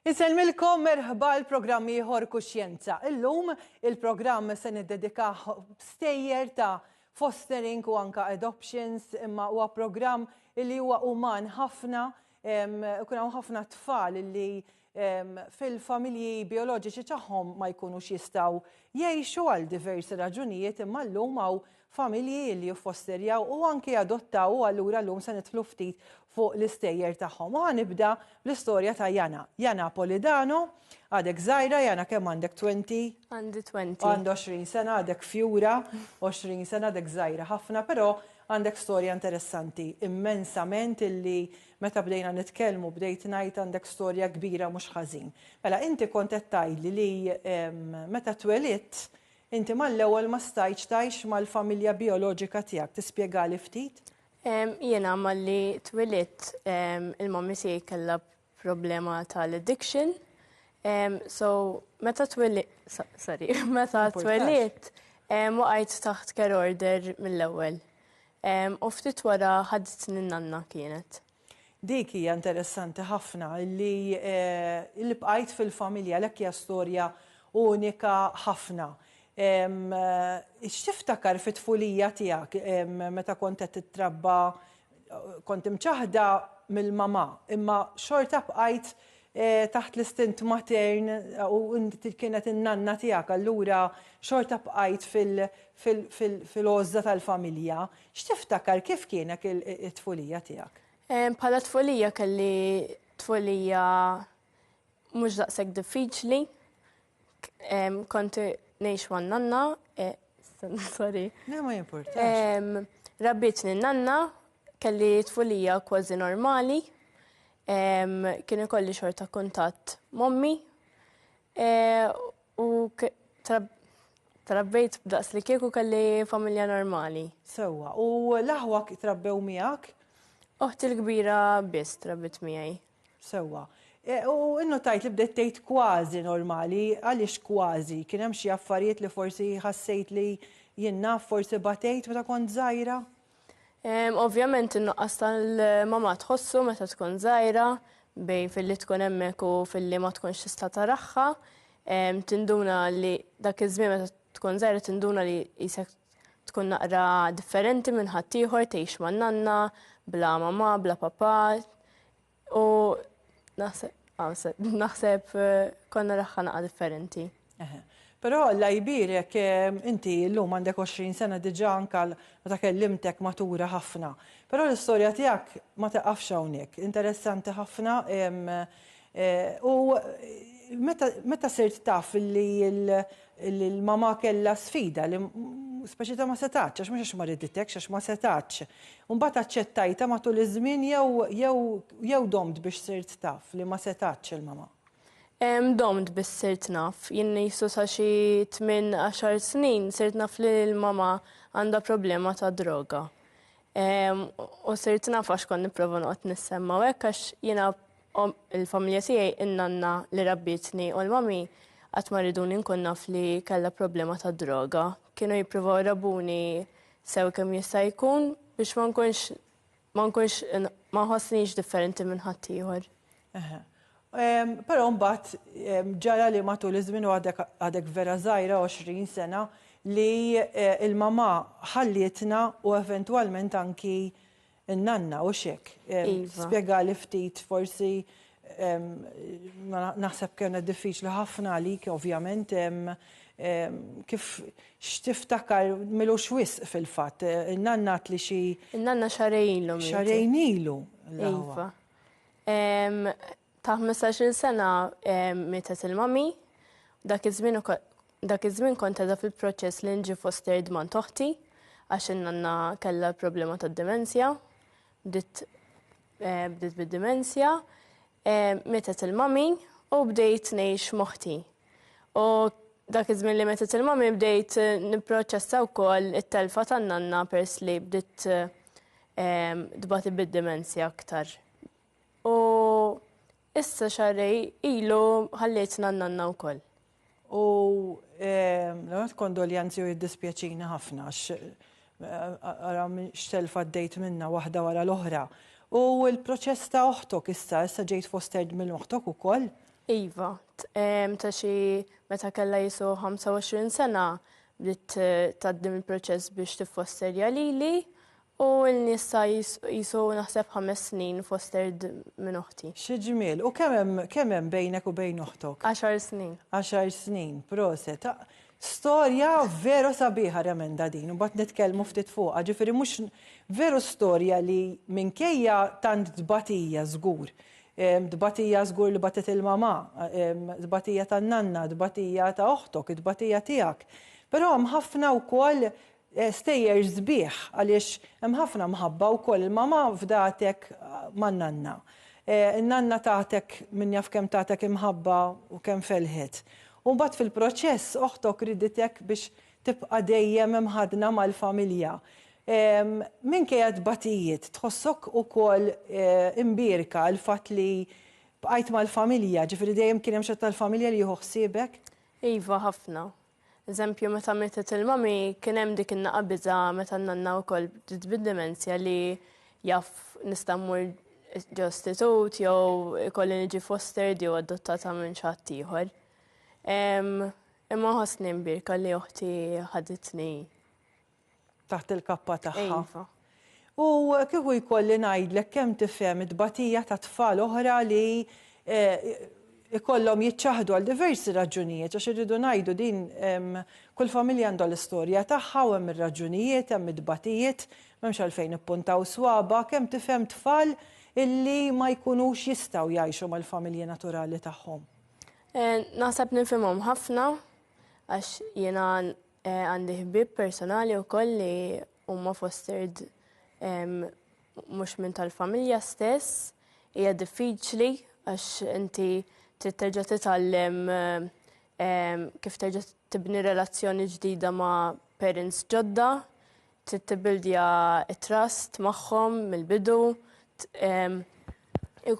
Insellmilkom merħba l-programm ieħor Kuxjenza. Illum il-programm se niddedikah stejjer ta' fostering u anka adoptions imma huwa programm li huwa uman ħafna ikun hawn ħafna tfal li fil-familji bijoloġiċi tagħhom ma jkunux jistgħu jgħixu għal diversi raġunijiet imma llum hawn familji li jiffosterjaw u anki jadottaw u allura llum se nidħlu ftit fuq l-istejjer tagħhom. U ħa nibda bl-istorja ta' Jana. Jana Polidano, għadek żgħira, Jana kemm għandek 20? Għandi 20. Għand 20 sena, għadek fjura, 20 sena għadek żgħira ħafna, però għandek storja interessanti immensament illi meta bdejna nitkellmu bdejt ngħid għandek storja kbira mhux ħażin. Mela inti kont qed tgħidli li meta twelidt inti mal-ewwel ma stajtx tgħix mal-familja bijoloġika tiegħek. Tispjegali ftit? Jiena malli twelidt il-mommy tiegħi kellha problema tal-addiction. So meta twelidt, sorry, meta twelidt waqajt taħt care order mill-ewwel. U ftit wara ħaditni n-nanna kienet. Dik hija interessanti ħafna li li bqajt fil-familja għalhekk hija storja unika ħafna. X'tiftakar fit-tfulija tiegħek meta kont qed titrabba kont imċaħħda mill-mamà imma xorta bqajt taħt l-istint matern u inti kienet in-nanna tiegħek allura xorta bqajt fil-għożża tal-familja. X'tiftakar kif kienek it-tfulija tiegħek? Bħala tfulija kelli tfulija mhux daqshekk diffiċli. Kont ngħix ma' nanna, e, sorry. Le ma jimpurtax. Rabbitni nanna, kelli tfulija kważi normali. Kien ikolli xorta kuntatt m'ommi. E, u trabbejt b'daqs li kieku kelli familja normali. Sewwa, u l-aħwa trabbew miegħek? Oħti l-kbira biss trabbit miegħi. Sewwa. E, u innotajt li bdejt tgħid kważi normali, għaliex kważi? Kien hemm xi affarijiet li forsi ħassejt li jien naf forsi batejt meta kont żgħira? Ovvjament in-nuqqas tal-mama tħossu meta tkun żgħira, bejn filli tkun hemmhekk u filli ma tkunx tista' taraha. Tinduna li dak iż-żmien meta tkun żgħira tinduna li qisek tkun naqra differenti minn ħaddieħor, tgħix man-nanna, bla mama, bla papa. U naħseb, naħseb konna raħħa naqa differenti. Però Alla jbierek, inti llum għandek 20 sena diġà anka meta kellimtek matura ħafna. Però l-istorja tiegħek ma tiqafx hawnhekk. Interessanti ħafna u meta sirt taf li l-mamà kellha sfida li speċi ta' ma setatx, għax mhux għax ma riditekx, għax ma setatx. U mbagħad aċċettajtha matul iż-żmien jew jew jew domt biex sirt taf li ma setatx il-mamà? Domt biex sirt naf. Jien qisu sa xi tminn għaxar snin sirt naf li l-mamà għandha problema ta' droga. U sirt naf għax kont nipprova noqgħod nissemma' u hekk għax jiena il-familja tiegħi in-nanna li rabbietni u l-mami qatt ma riduni nkun naf li kellha problema ta' droga. Kienu jippruvaw jrabbuni sew kemm jista' jkun biex ma nkunx ma nkunx ma nħossnix differenti minn ħaddieħor. Però mbagħad ġara li matul iż-żmien u għadek għadek vera żgħira 20 sena li il-mamà ħallietna u eventwalment anki In-nanna, hux hekk? Iva. Spjegali ftit forsi naħseb kienet diffiċli ħafna għalik, ovvjament, kif x'tiftakar milux wisq fil-fatt. In-nanna għat li xi. In-nanna xahrejn ilu. Xahrejn ilu. Iva. Ta' 15-il sena mietet il-mami, dak iż-żmien dak iż-żmien kont qiegħda fil-proċess li nġi fostered m'għand oħti għax in-nanna kellha l-problema tad-dimensja, bdiet bdiet bid-dimensja, mietet il-mami u bdejt ngħix m'oħti. U dak iż-żmien li mietet il-mami bdejt nipproċessa wkoll it-telfa tan-nanna peress li bdiet tbati bid-dimensja aktar. U issa xahrejn ilu ħallietna n-nanna wkoll. U l-għod kondoljanzi u jiddispjaċini ħafna għax ara x'telfa għaddejt minna waħda wara l-oħra. U l-proċess ta' oħtok issa, issa ġejt fostered minn oħtok ukoll? Iva, ta' xi meta kellha jisu 25 sena bdiet tgħaddi mill-proċess biex tiffosterja lili u ilni issa jisu naħseb 5 snin fostered minn oħti. Xi ġmiel. U kemm hemm kemm hemm bejnek u bejn oħtok? Għaxar snin. Għaxar snin, proset. Storja veru sabiħa Remenda din, u mbagħad nitkellmu ftit fuqha, ġifieri mhux veru storja li minkejja tant tbatija żgur, tbatija żgur li bagħtet il-mamà, tbatija tan-nanna, tbatija ta' oħtok, it-tbatija tiegħek. Però hemm ħafna wkoll stejjer sbieħ għaliex hemm ħafna mħabba wkoll. Il-mamà fdatek man-nanna. In-nanna tatek min jaf kemm tatek imħabba u kemm felħet. U mbagħad fil-proċess oħtok riditek biex tibqa' dejjem imħaddna mal-familja. Minkejja t-tbatijiet, tħossok ukoll imbierka l-fatt li bqajt mal-familja, ġifieri dejjem kien hemm xi ħadd tal-familja li jieħu ħsiebek? Iva, ħafna. Eżempju, meta mietet il-mami kien hemm dik in-naqa biża' meta n-nanna wkoll bdiet bid-dimensja li jaf nista' mmur ġo istitut jew ikolli niġi fostered jew adottata minn xi ħadd ieħor. Imma nħossni mbierka li oħti ħaditni. Taħt il-kappa tagħha. Iva. U kieku jkolli ngħidlek kemm tifhem it-tbatija ta' tfal oħra li ikollhom jiċċaħħdu għal diversi raġunijiet, għax irridu ngħidu din kull familja għandha l-istorja tagħha u hemm ir-raġunijiet, hemm it-tbatijiet, m'hemmx għalfejn nippuntaw swaba', kemm tifhem tfal illi ma jkunux jistgħu jgħixu mal-familji naturali tagħhom. Naħseb nifhimhom ħafna għax jiena għandi ħbieb personali wkoll li huma fostered mhux minn tal-familja stess. Hija diffiċli għax inti trid terġa' titgħallem kif terġa' tibni relazzjoni ġdida ma' parents ġodda, trid tibbildja t-trust magħhom mill-bidu.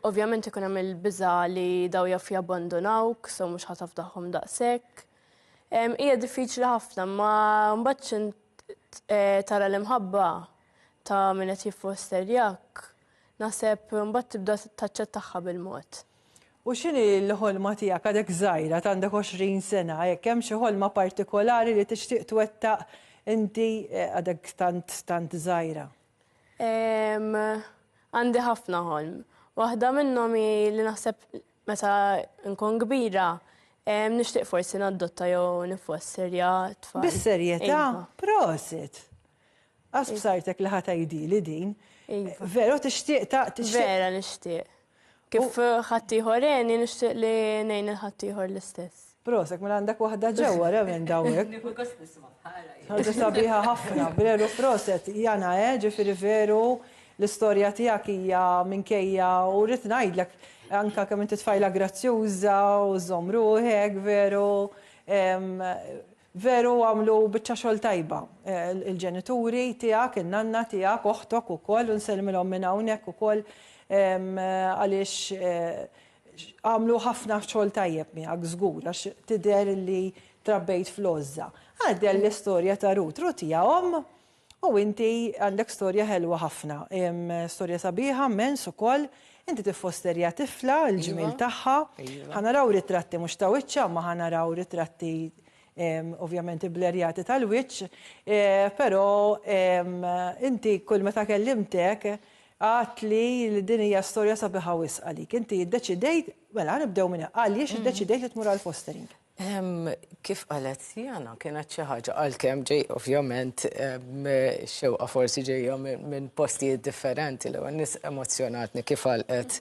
Ovvjament ikun hemm il-biża' li daw jaf jabbandunawk, so mhux ħa tafdahom daqshekk. Hija diffiċli ħafna, ma mbagħad tara l-imħabba ta' min qed jiffosterjak, naħseb mbagħad tibda taċċettaha bil-mod. U x'inhi l-ħolma tiegħek? Għadek żgħira, għandek 20 sena, jekk hemm xi ħolma partikolari li tixtieq twettaq inti għadek tant tant żgħira? Għandi ħafna ħolm. Waħda minnhom hi li naħseb meta nkun kbira nixtieq forsi nadotta jew niffosterja tfal. Bis-serjetà? Iva. Prosit! Qas bsartek li ħa tgħidili din. Iva. Veru tixtieq ta' tixtieq. Vera nixtieq. Kif ħaddieħor għeni nixtieq li ngħin il ħaddieħor l-istess. Proset, mela għandek waħda ġewwa remen dawek. Nieħu gost nisma' bħala. Ħaġa sabiħa ħafna, veru proset, Jana, eh, ġifieri veru l-istorja tiegħek hija minkejja u rrid ngħidlek anka kemm inti tfajla grazzjuża u żomm ruħek, veru Veru għamlu biċċa xogħol tajba il-ġenituri tiegħek, in-nanna tiegħek, oħtok ukoll u nsellmilhom minn hawnhekk ukoll għaliex għamlu ħafna xogħol tajjeb miegħek żgur għax tidher li trabbejt fl-għożża. Għaddi għall-istorja ta' Ruth. Ruth hija omm U inti għandek storja ħelwa ħafna, storja sabiħa mmens ukoll. Inti tiffosterja tifla, il-ġmiel tagħha. Ħa naraw ritratti mhux ta' wiċċha, imma ħa naraw ritratti ovvjament ibblerjati tal-wiċċ. Però inti kull meta kellimtek għadtli li din hija storja sabiħa wisq għalik. Inti ddeċidejt, mela ħa nibdew minn hemm, għaliex iddeċidejt li tmur għall-fostering? Kif qalet Jana, kienet xi ħaġa għalkemm ġej ovvjament xewqa forsi ġejja minn postijiet differenti l nies emozzjonatni kif għalqet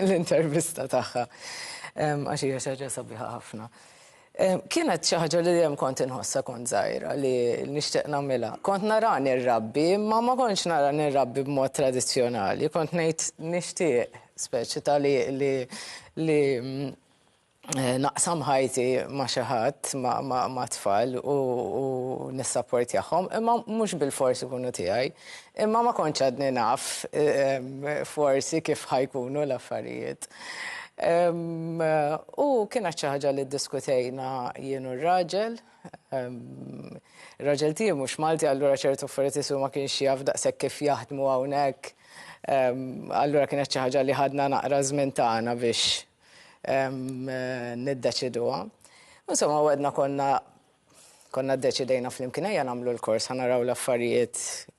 l-intervista tagħha. Għax hija xi ħaġa sabiħa ħafna. Kienet xi ħaġa li dejjem kont inħossha kont żgħira li nixtieq nagħmilha. Kont narani rrabbi, imma ma kontx narani rrabbi b'mod tradizzjonali, kont ngħid nixtieq speċi ta' li li naqsam ħajti ma' xi ħadd ma' tfal u nissapportjahom, imma mhux bilfors ikunu tiegħi. Imma ma kontx għadni naf forsi kif ħa jkunu l-affarijiet. U kienet xi ħaġa li ddiskutejna jien u r-raġel. Ir-raġel tiegħi mhux Malti, allura ċertu affarijiet isu ma kienx jaf daqshekk kif jaħdmu hawnhekk. Allura kienet xi ħaġa li ħadna naqra żmien tagħna biex. niddeċiduha. Insomma, għedna konna konna ddeċidejna flimkien ejja nagħmlu l-kors ħa naraw l-affarijiet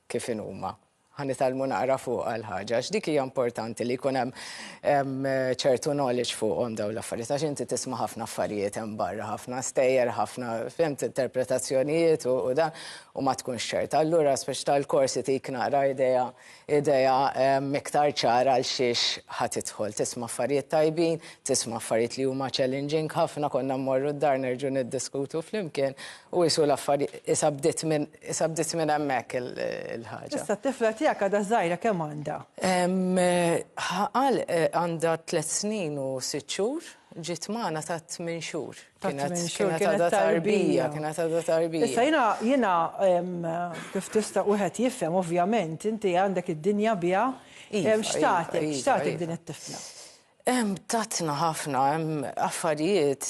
kif inhuma. Ħa nitgħallmu naqra fuq għal-ħaġa, għax dik hija importanti li jkun hemm ċertu knowledge fuqhom dawn l-affarijiet, għax inti tisma' ħafna affarijiet hemm barra, ħafna stejjer, ħafna fhimt interpretazzjonijiet u dan u ma tkunx ċerta. Allura speċi tal-kors itik naqra idea idea iktar ċara għal xiex ħa tidħol. Tisma' affarijiet tajbin, tisma' affarijiet li huma challenging ħafna, konna mmorru d-dar nerġgħu niddiskutu flimkien u qisu l-affarijiet isa bdiet minn isa bdiet minn hemmhekk il-ħaġa. Issa t-tifla tiegħek għadha żgħira kemm għandha? Għal għandha tliet snin u sitt xhur, ġiet magħna ta' tmien xhur. Ta' tmien xhur, kienet tarbija. Kienet għadha tarbija. Issa jiena jiena kif tista' wieħed jifhem ovvjament inti għandek id-dinja biha. X'tagħtek, x'tagħtek din it-tifla? Tatna ħafna, hemm affarijiet,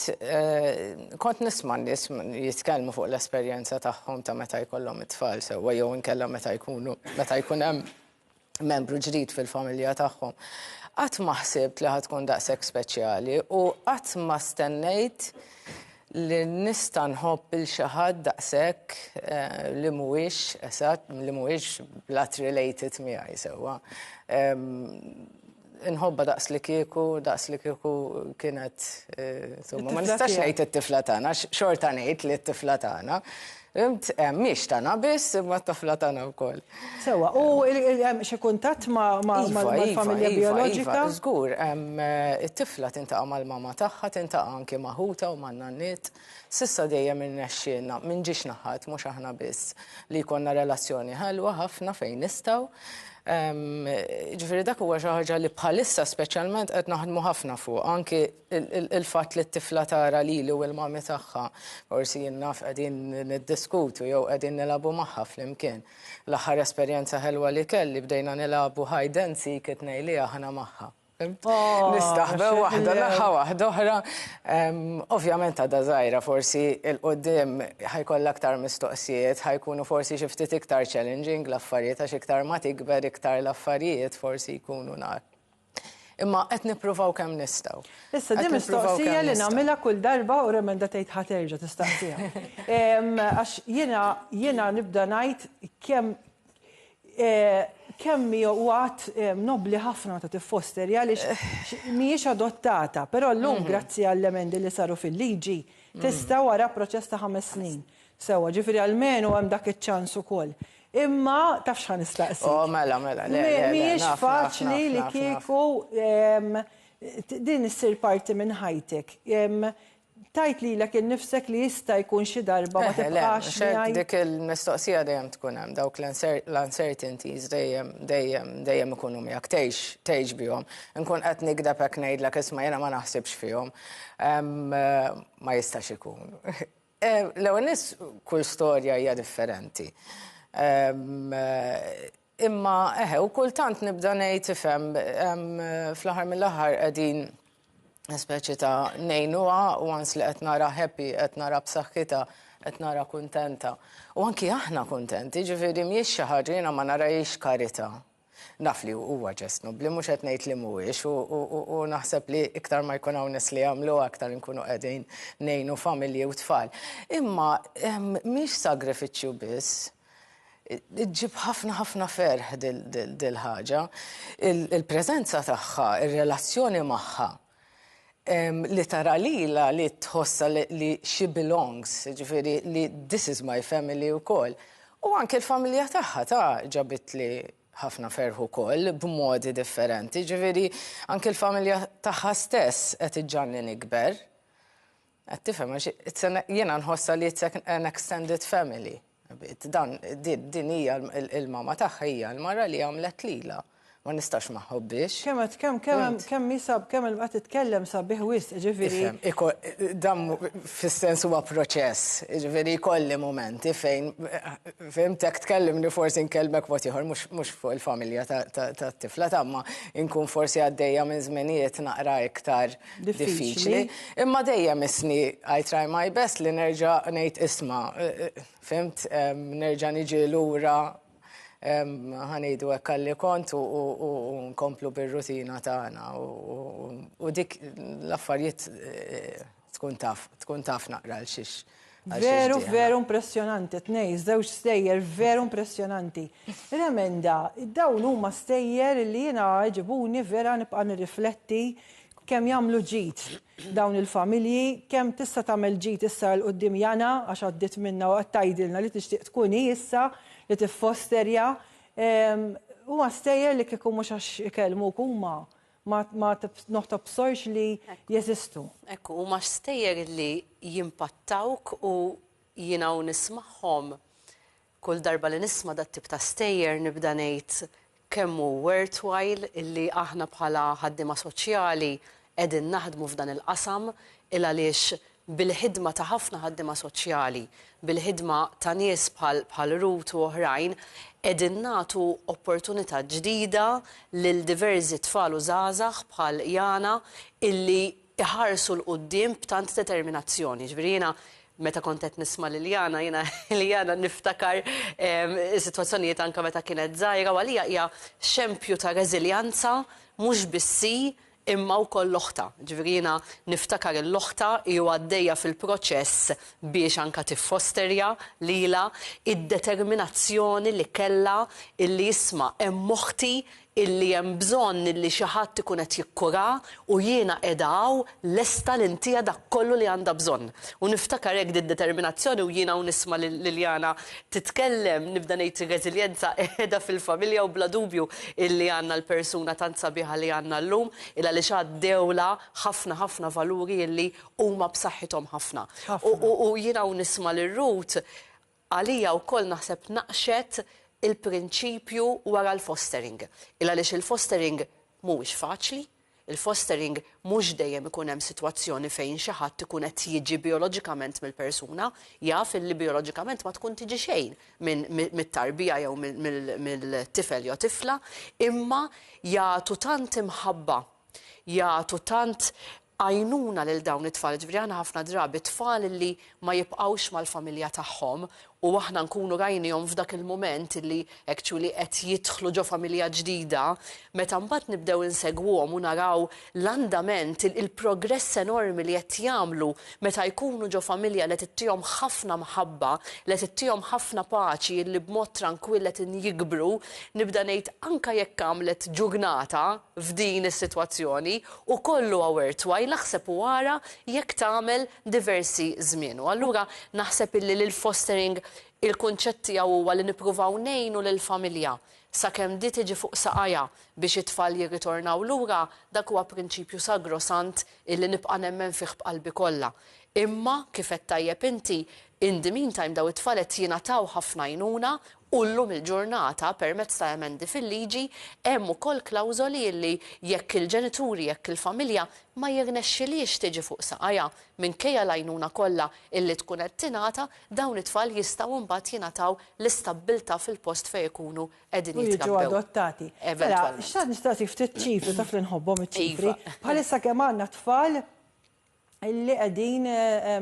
kont nisma' n-nies jitkellmu fuq l-esperjenza tagħhom ta' meta jkollhom it-tfal sewwa jew inkella meta jkunu meta jkun hemm membru ġdid fil-familja tagħhom. Qatt ma ħsibt li ħa tkun daqshekk speċjali u qatt ma stennejt li nista' nħobb lil xi ħadd daqshekk li mhuwiex eżatt li mhuwiex blood related miegħi sewwa. Inħobbha daqs li kieku, daqs li kieku kienet, insomma, ma nistax ngħid it-tifla tagħna, xorta ngħid li t-tifla tagħna. Fhimt? Mhix tagħna biss, imma t-tifla tagħna wkoll. Sewwa, u hemm xi kuntatt mal-familja bijoloġika? Iva, żgur. It-tifla tintaqa' mal-mama tagħha, tintaqa' anki ma' ħutha u man-nanniet. S'issa dejjem irnexxielna, minn ġiex naħat, mhux aħna biss, li jkollna relazzjoni ħelwa ħafna fejn nistgħu. Ġifieri dak huwa xi ħaġa li bħalissa speċjalment qed naħdmu ħafna fuq, anki il-fatt li t-tifla tara lili u l-mami tagħha, forsi jien naf qegħdin niddiskutu jew qegħdin nilagħbu magħha flimkien. L-aħħar esperjenza ħelwa li kelli bdejna nilagħbu hide and seek it-tnejn li aħna magħha. Nistaħbew waħda naħa waħda oħra. Ovvjament għadha żgħira forsi 'l quddiem ħa jkollha aktar mistoqsijiet, ħa jkunu forsi xi ftit iktar challenging l-affarijiet għax iktar ma tikber iktar l-affarijiet forsi jkunu nar. Imma qed nippruvaw kemm nistgħu. Issa din mistoqsija li nagħmilha kull darba u Remenda tgħid ħa terġa' tistaqsiha. Għax jiena jiena nibda ngħid kemm kemm hi huwa att nobbli ħafna meta tiffosterja għaliex mhijiex adottata, però llum grazzi għall-emendi li saru fil-liġi tista' wara proċess ta' 5 snin. Sewwa, ġifieri almenu hemm dak iċ-ċans ukoll. Imma taf x'ħa nistaqsik. Oh, mela, mela, le, le, le, Mhijiex faċli li kieku din issir parti minn ħajtek. Tgħid lilek innifsek li jista' jkun xi darba ma tibqax miegħi? Dik il-mistoqsija dejjem tkun hemm, dawk l-uncertainties dejjem, dejjem, dejjem ikunu miegħek, tgħix, tgħix bihom. Inkun qed nigdeb hekk ngħidlek isma' jiena ma naħsibx fihom. Ma jistax ikun. L-ewwel nett kull storja hija differenti. Imma eħe, u kultant nibda ngħid ifhem fl-aħħar mill-aħħar qegħdin speċi ta' ngħinuha u once li qed nara happy, qed nara b'saħħitha, qed nara kuntenta. U anki aħna kuntenti, ġifieri mhijiex xi ħaġa jiena ma narahiex karità. Naf li huwa ġest nobbli, mhux qed ngħid li mhuwiex u naħseb li iktar ma jkun hawn nies li jagħmluha aktar inkunu qegħdin ngħinu familji u tfal. Imma mhix sagrifiċċju biss, Iġġib ħafna ħafna ferħ dil-ħaġa. Il-preżenza tagħha, ir-relazzjoni magħha, li tara lilha li tħossha li she belongs, jiġifieri li this is my family wkoll. U anke l-familja tagħha ta' ġabitli ħafna ferħ ukoll b'modi differenti, jiġifieri anke l-familja tagħha stess qed iġġagħalni nikber. Qed tifhem għax jiena nħossha li it's an extended family. Dan, din hija il-mama tagħha hija l-mara li għamlet lilha. Ma nistax ma nħobbhiex. Kemm qed kemm kemm kemm hi sab kemm qed titkellem sabiħ wisq, ġifieri. Ifhem, dan fis-sens huwa proċess, ġifieri jkolli mumenti fejn fhimt hekk tkellimni forsi nkellmek mod ieħor mhux fuq il-familja tat-tifla ta' imma nkun forsi għaddejja minn żmenijiet naqra iktar diffiċli. Imma dejjem isni I try my best li nerġa' ngħid isma' fhimt, nerġa' niġi lura. Ħa ngħidu hekk għalli kont u nkomplu bir-rutina tagħna u dik l-affarijiet tkun taf, tkun taf naqra għal xiex. Veru, veru impressjonanti, tnej, żewġ stejjer veru impressjonanti. Remenda, dawn huma stejjer li jiena jġibuni vera nibqa' nirrifletti kemm jagħmlu ġid dawn il-familji, kemm tista' tagħmel ġid issa 'l quddiem Jana għax għaddiet minna u qed tgħidilna li tixtieq tkun hi issa li tiffosterja. Huma stejjer li kieku mhux għax ikellmuk huma ma ma tobsorx li jeżistu. Ekku, huma stejjer li jimpattawk u jiena u nismagħhom kull darba li nisma' dat-tip ta' stejjer nibda ngħid kemm hu worthwhile illi aħna bħala ħaddiema soċjali qegħdin naħdmu f'dan il-qasam il għaliex bil-ħidma ta' ħafna ħaddiema soċjali, bil-ħidma ta' nies bħal bħal Ruth u oħrajn, qegħdin nagħtu opportunità ġdida lil diversi tfal u żgħażagħ bħal Jana illi iħarsu 'l quddiem b'tant determinazzjoni. Jiġifieri jiena meta kont qed nisma' lil Jana, jiena lil Jana niftakar sitwazzjonijiet anke meta kienet żgħira u għalija hija xempju ta' reżiljanza mhux biss hi imma wkoll oħtha. Jiġifieri jiena niftakar 'il oħtha hi u għaddejja fil-proċess biex anke tiffosterja lilha, id-determinazzjoni li kellha illi isma' hemm oħti illi hemm bżonn illi xi ħadd ikun qed jikkura u jiena qiegħda hawn lesta li ntiha dak kollu li għandha bżonn. U niftakar hekk did-determinazzjoni u jiena u nisma' lil Liliana titkellem nibda ngħid ir-reżiljenza qiegħda fil-familja u bla dubju illi għandna l-persuna tant sabiħa li għandna llum il għaliex għaddewlha ħafna ħafna valuri illi huma b'saħħithom ħafna. U jiena u nisma' lil Ruth Għalija wkoll naħseb naqxet il-prinċipju wara l-fostering. Il għaliex il-fostering mhuwiex faċli, il-fostering mhux dejjem ikun hemm sitwazzjoni fejn xi ħadd ikun qed jiġi bijoloġikament mill-persuna, jaf illi bijoloġikament ma tkun tiġi xejn minn mit-tarbija jew mill-tifel jew tifla, imma jagħtu tant imħabba, jagħtu tant għajnuna lil dawn it-tfal, jiġifieri aħna ħafna drabi tfal li ma jibqgħux mal-familja tagħhom u aħna nkunu rajnihom f'dak il-mument li actually qed jidħlu ġo familja ġdida, meta mbagħad nibdew insegwuhom u naraw l-andament, il-progress enormi li qed jagħmlu meta jkunu ġo familja li qed ittihom ħafna mħabba, li qed ittihom ħafna paċi, li b'mod trankwill qed jikbru, nibda ngħid anke jekk għamlet ġurnata f'din is-sitwazzjoni, Ukoll huwa worthwhile aħseb u ara jekk tagħmel diversi żmien. U allura naħseb illi l-fostering il-kunċett tiegħu huwa li nippruvaw ngħinu lill-familja sakemm di tiġi fuq saqajha biex it-tfal jirritornaw lura, dak huwa prinċipju sagrosant illi nibqa' nemmen fih b'qalbi kollha. Imma, kif għedt tajjeb inti, in the meantime dawn it-tfal qed jingħataw ħafna għajnuna U llum il-ġurnata, permezz ta' emendi fil-liġi, hemm ukoll klawżoli illi jekk il-ġenituri, jekk il-familja ma jirnexxilhiex tiġi fuq saqajha, minkejja l-għajnuna kollha illi tkun qed tingħata, dawn it-tfal jistgħu mbagħad jingħataw l-istabbiltà fil-post fejn ikunu qegħdin U jiġu jitrabbew. adottati. Mela, Eventwalment. xtaqt nistaqsik ftit ċifri, taf li nħobbhom iċ-ċifri. Iva. Bħalissa kemm għandna tfal Illi qegħdin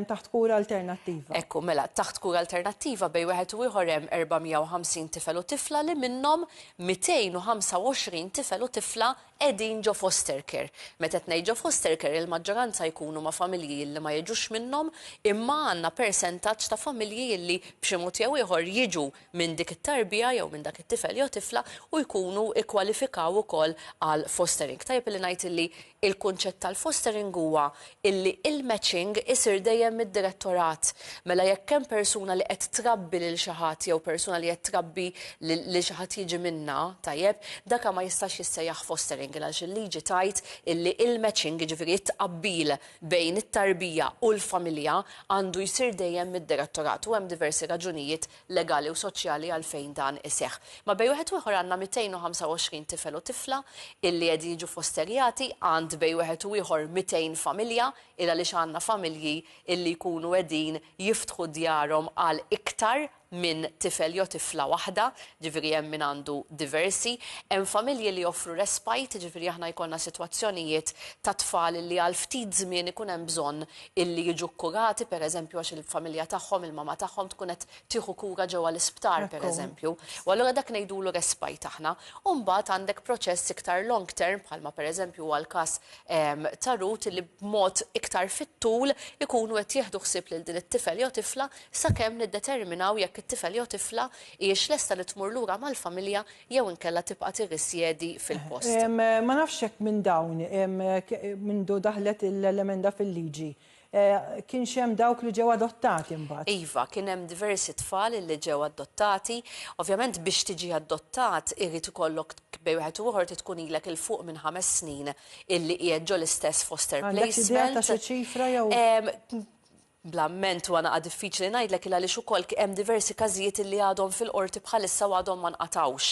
taħt kura alternattiva. Ekku, mela, taħt kura alternattiva bejn wieħed u ieħor hemm 450 tifel u tifla li minnhom 225 tifel u tifla qegħdin ġo foster care. Meta qed ngħid ġo foster care il-maġġoranza jkunu ma' familji illi ma jiġux minnhom imma għandna persentaġġ ta' familji illi b'xi mod jew ieħor jiġu minn dik it-tarbija jew minn dak it-tifel jew tifla u jkunu kkwalifikaw ukoll għal fostering. Tajjeb illi ngħid illi Il-kunċett tal-fostering huwa illi il-matching isir dejjem mid-direttorat. Mela jekk hemm persuna li qed trabbi lil xi ħadd jew persuna li qed trabbi lil xi ħadd jiġi minnha, tajjeb, daka ma jistax jissejjaħ fostering il għaliex il-liġi tgħid illi il-matching, jiġifieri t-tqabbil bejn it-tarbija u l-familja għandu jsir dejjem mid-direttorat u hemm diversi raġunijiet legali u soċjali għalfejn dan iseħħ. Ma bejn wieħed u ieħor għandna 225 tifel u tifla illi qegħdin jiġu fosterjati għand bejn wieħed u ieħor 200 familja il għaliex għandna familji illi jkunu qegħdin jiftħu djarhom għal iktar minn tifel jew tifla waħda, ġifieri hemm min għandu diversi. Hemm familji li joffru respite, ġifieri aħna jkollna sitwazzjonijiet ta' tfal li għal ftit żmien ikun hemm bżonn illi jiġu kkurati, pereżempju għax il-familja tagħhom, il-mama tagħhom tkun qed tieħu kura ġewwa l-isptar, pereżempju. U allura dak ngħidulu respite aħna. U mbagħad għandek proċess iktar long term bħalma pereżempju huwa l-każ ta' Ruth illi b'mod iktar fit-tul ikunu qed jieħdu ħsieb lil din it-tifel jew tifla sakemm niddeterminaw jekk it-tifel jew tifla hijiex lesta li tmur lura mal-familja jew inkella tibqa' tirrisjedi fil-post. Ma nafx jekk minn dawn, mindu daħlet l-emenda fil-liġi, kienx hemm dawk li ġew adottati imbagħad. Iva, kien hemm diversi tfal li ġew adottati. Ovvjament biex tiġi adottat irid ikollok bejn wieħed u ieħor trid tkun ilek 'il fuq minn 5 snin illi qiegħed ġo l-istess foster placement. Għandek xi idea ta' xi ċifra jew? Bl-amment huwa naqa' diffiċli ngħidlek il għaliex ukoll hemm diversi każijiet illi għadhom fil-qorti bħalissa u għadhom ma nqatgħux.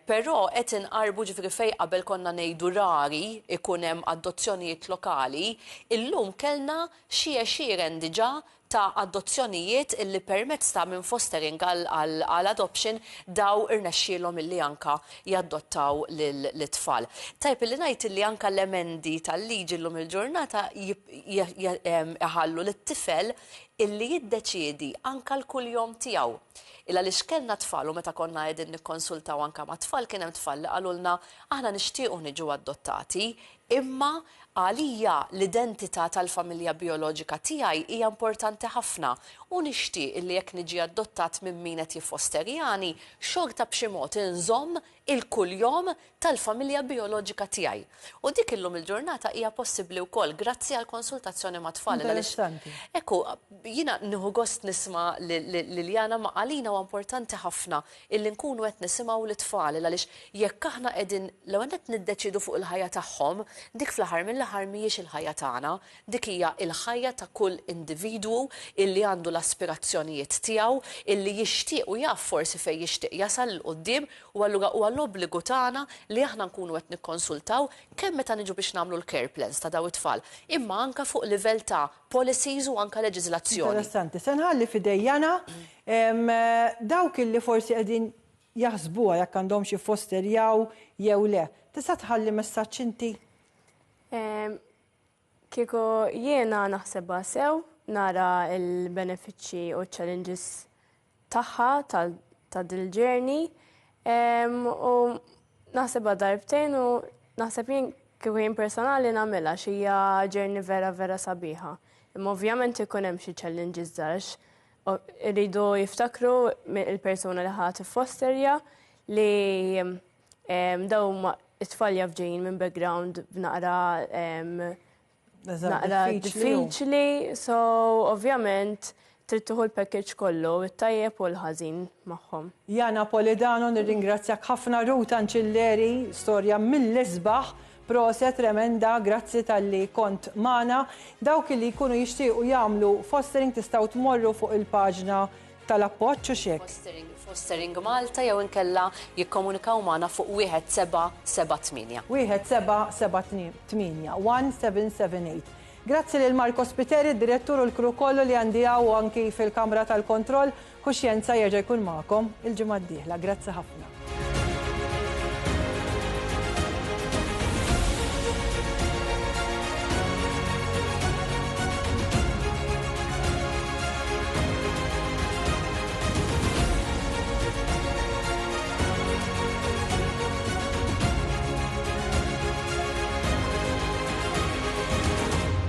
Però qed inqarrbu ġifieri fejn qabel konna ngħidu rari jkun hemm adozzjonijiet lokali, illum kellna xi għexieren diġà ta' adozzjonijiet illi permezz ta' minn fostering għal adoption daw irnexxielhom illi anka jaddottaw lit-tfal. Tajjeb illi ngħid illi anka l-emendi tal-liġi llum il-ġurnata iħallu lit-tifel illi jiddeċiedi anka l-kuljom tiegħu. Il għaliex kellna tfal u meta konna qegħdin nikkonsultaw anka mat-tfal kien hemm tfal li qalulna aħna nixtiequ niġu adottati imma għalija l-identità tal-familja bijoloġika tiegħi hija importanti ħafna u nixtieq illi jekk niġi adottat minn min qed jiffosterjani xorta b'xi mod inżomm il-kuljom tal-familja bijoloġika tiegħi. U dik illum il-ġurnata hija possibbli wkoll grazzi għall-konsultazzjoni mat-tfal. Interessanti. Ekku, jiena nieħu gost nisma' lil Jana ma għalina huwa importanti ħafna illi nkunu qed nisimgħu lit-tfal għaliex jekk aħna qegħdin l-ewwel nett niddeċiedu fuq il-ħajja tagħhom, dik fl-aħħar mill-aħħar mhijiex il-ħajja tagħna, Dik hija l-ħajja ta' kull individwu illi għandu l-aspirazzjonijiet tiegħu, illi jixtieq u jaf forsi fejn jixtieq jasal 'il quddiem u allura huwa l-obbligu tagħna li aħna nkunu qed nikkonsultaw kemm meta niġu biex nagħmlu l-care plans ta' dawn it-tfal, imma anke fuq livell ta' policies u anke leġiżlazzjoni. Interessanti. Se nħalli f'idej Jana dawk illi forsi qegħdin jaħsbuha jekk għandhomx jiffosterjaw jew le. Tista' tħalli messaġġ inti? Kieku jiena naħsebha sew, nara l-benefiċċji u ċ-challenges tagħha ta' dil-journey u naħsebha darbtejn u naħseb jien kieku jien personali nagħmilha għax hija journey vera vera sabiħa. Imma ovvjament ikun hemm xi challenges żgħar għax iridu jiftakru il-persuna li ħa tiffosterja li Dawn it-tfal jaf ġejjin minn background b'naqra naqra diffiċli, so ovvjament trid tieħu l-package kollu, it-tajjeb u l-ħażin magħhom. Jana Polidano nirringrazzjak ħafna Ruth Ancilleri, storja mill-isbaħ, proset tremenda, grazzi talli kont magħna. Dawk li jkunu jixtiequ jagħmlu fostering tistgħu tmorru fuq il-paġna tal-appoġġ hux hekk? Fostering, Fostering Malta jew inkella jikkomunikaw magħna fuq 1778. 1778, 1778. Grazzi lil Marco Spiteri, d-direttur u l-crew kollu li għandi hawn u anki fil-kamra tal-kontroll. Kuxjenza jerġa' jkun magħkom il-ġimgħa d-dieħla. Grazzi ħafna.